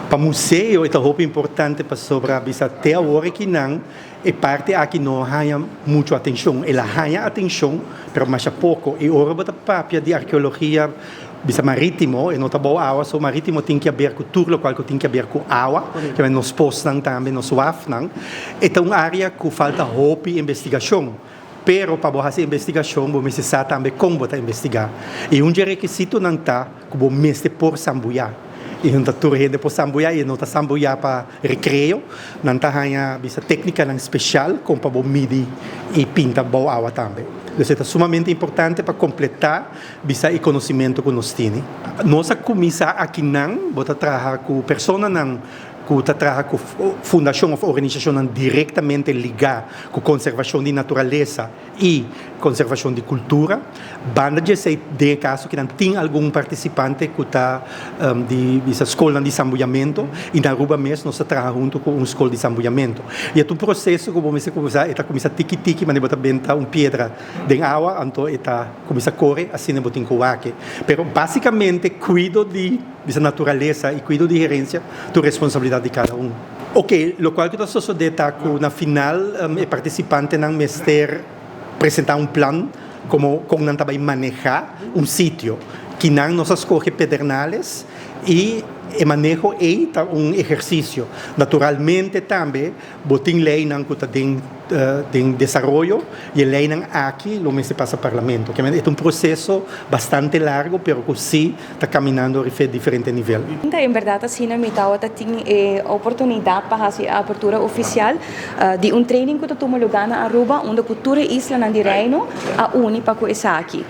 Pa museo e ta hopi importante pasobra bisa te awor akinan e parti aki no a haña muchu atenshon. El a haña atenshon, pero masha poko. I ora bo ta papia di arkeologia bisa marítimo, e no ta bou awa so, marítimo tin ke haber ku tur lokual ku tin ke haber ku awa, ke nos posnan tambe, nos wafnan. E ta un área ku falta hopi investigashon. Pero pa bo hasi investigashon bo mester sa tambe kon bo ta investigá. I un dje rekisitonan ta ku bo mester por sambuyá. I no ta tur hende por sambuyá i e no ta sambuyá pa rekreo. Nan ta haña bisa téknikanan speshal kon pa bo midi i pinta bou awa tambe. Dus e ta sumamente importante pa kompletá bisa e konosimentu ku nos tini. Nos a kuminsá akinan, bo ta traha ku personanan ku ta traha ku fundashon òf organisashonnan direktamente ligá ku konservashon di naturalesa i konservashon di kultura. Banda di esei, den e kaso kinan tin algun partisipante ku ta di bisa skolnan di sambuyamentu i na Aruba mes nos ta traha huntu ku un skol di sambuyamentu. I e ta un proseso ku bo mester kuminsá, e ta kuminsá tiki tiki manera bo ta benta un piedra den awa anto e ta kuminsá kore asina bo tin ku wak. Pero básikamente kuido di. Bisa naturalesa i kuido di herensia tur responsabilidat di kada un. Oke, lokual ku ta sosodé ta ku na final e partisipantenan mester presentá un plan komo kon nan ta bai manehá un sitio. Kinan nos a skohe Pedernales i e maneho ei ta un ehersisio. Naturalmente tambe Bo tin leynan cu ta den den desaroyo y e leynan aki lo mester pasa Parlamento. Kiermen e ta un proceso bastante largo pero cu si ta caminando riba e diferente nivel. Ta en berdad asina mi tawata tin e oportunidad pa haci e apertura oficial di un training cu ta tuma lugar na Aruba unda cu tur e islanan di Reino a uni pa cu esaki.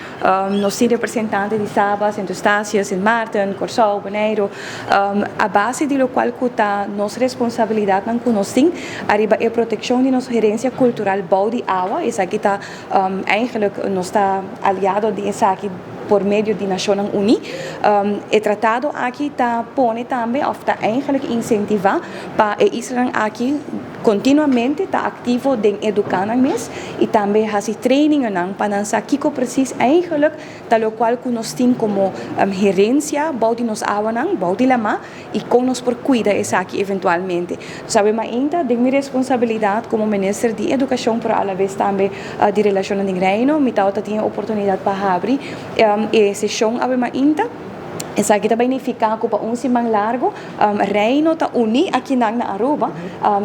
Nos tin representante di Saba, Sint Eustatius, Sint Maarten, Kòrsou, Boneiru, a base di lokual ku ta nos responsabilidatnan ku nos tin ariba e protekshon di nos herensia kultural bou di awa. Esaki ta eigenlijk nos ta aliado di esaki por medio di Nashonnan Uní. E tratado aki ta pone tambe òf ta eigenlijk insentivá pa e islanan aki Kontinuamente ta aktivo den eduká nan mes i tambe hasi trainingennan pa nan sa kiko presis eigenlik ta lokual ku nos tin komo herensia bou di nos awanan, bou di lamá i kon nos por kuida esaki eventualmente. Sabe mainta den mi responsabilidat komo minister di edukashon pero alabes tambe di relashonnan den Reino mi tabata tin e oportunidat pa habri e seshon awe mainta. Esaki ta bai nifiká ku pa un siman largu Reino ta uní akinan na Aruba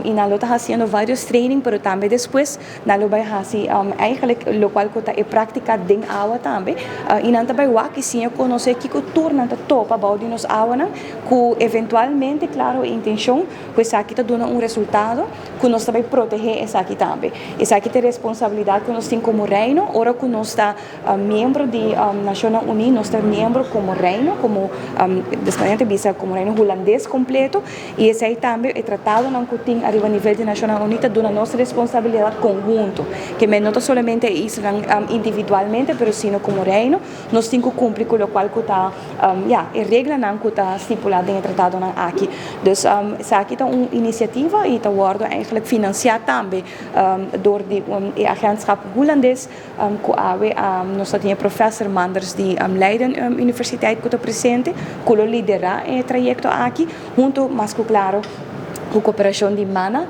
i nan lo ta hasiendo vários training pero tambe despues nan lo bai hasi eigenlijk lokual ku ta e práktika den awa tambe i nan ta bai wak i siña konosé kiko tur nan ta topa bou di nos awanan ku eventualmente klaro e intenshon ku esaki ta duna un resultado ku nos ta bai protehé esaki tambe. Esaki ta e responsabilidat ku nos tin komo Reino ora ku nos ta Miembro di Nashonnan Uní, nos ta miembro komo Reino, komo despues nan ta bisa komo Reino Hulandes kompleto, i esei tambe e tratadonan ku tin ariba nivel di Nashonnan Uní ta duna nos responsabilidat konhunto, ke men no ta solamente e islanan individualmente, pero sino komo Reino nos tin ku kumpli ku lokual ku ta ya e reglanan ku ta stipulá den e tratadonan aki. Dus esaki ta un inisiativa i ta wòrdu eigentlik finansiá tambe dor di e Agentschap Hulandes. Ku awe nos ta tin e Professor Manders di Leiden Universiteit ku ta presente, ku lo liderá e trayekto aki, huntu mas ku klaro ku koperashon di Mana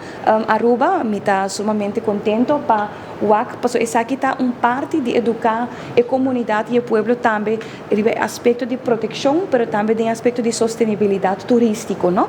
Aruba. Mi ta sumamente kontento pa wak, pasobra esaki ta un parti di eduká e komunidat i e pueblo tambe riba e aspekto di protekshon, pero tambe den e aspekto di sostenibilidat turístiko, no.